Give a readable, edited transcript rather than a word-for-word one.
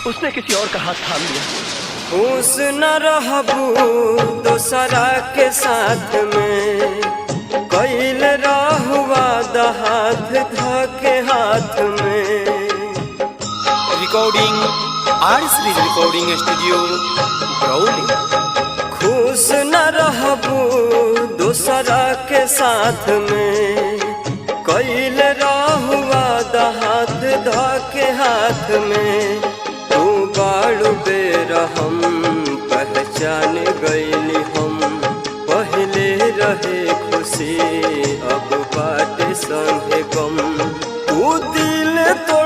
उसने किसी और का हाथ थाम लिया। खुश न रहबू दोसरा के साथ में, कैल रहुआ हाथ धके हाथ में। Recording R series recording studio Barauli. खुश न रहबू दोसरा के साथ में, कैल रहुआ हाथ धके हाथ में। तू बाड़ू बेरहम पहचान गईली हम, पहले रहे खुशी अब बाटे संगे गम। तू दिल तोड़